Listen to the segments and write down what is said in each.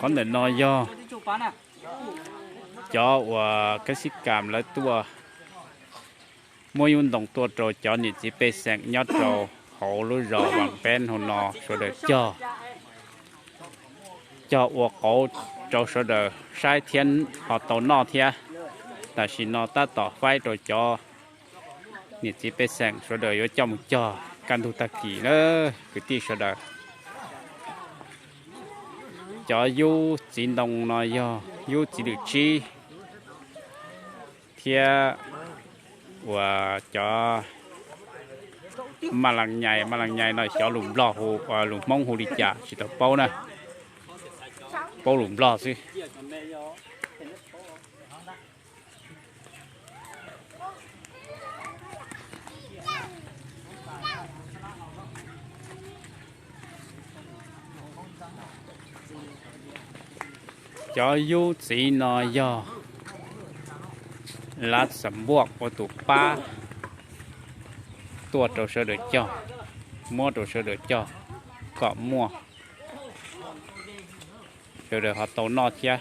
Qhov ntawm no yog cov uas kab xib kam lawv tuaj muab yub ntoo tuaj rau cov niam txiv pej xeem nyob rau hauv lub zos Vaj Peeb hauv no sawv daws cog, cog ua qauv rau sawv daws saib thiab ho tau noj thiab. Tam sim no tab tom faib rau cov niam txiv pej xeem sawv daws yuav coj mus cog kaj ntug tag kis na kwv tij sawv daws. Cov yub txiv ntoo no yog yub txiv lwm tsib thiab uas cov maj las nyais, maj las nyais no xyov lus Nplog hu, lus Hmoob hu li cas tsis tau paub na, paub lus Nplog xwb. Cov yub txiv no yog lav xam npuaj ua tus pab tuaj rau sawv daws cog, muab rau sawv daws cog kom muaj, sawv daws ho tau noj thiab.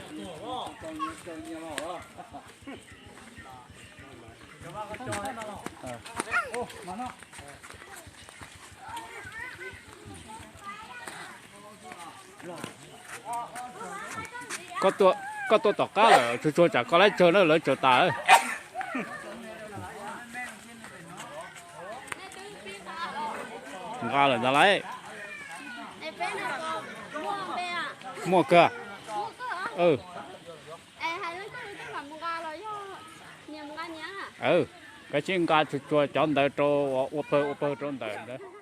Koj tuaj tom qab lawm tsuag tsuag tsam koj laib tsawg na, lawv tsawg tas. Nqa lawm ntag lauj. Muaj kawg. Kav tsij nqa tsuag tsuag cov ntawd rau, ua pawg ua pawg rau ntawm ntawd.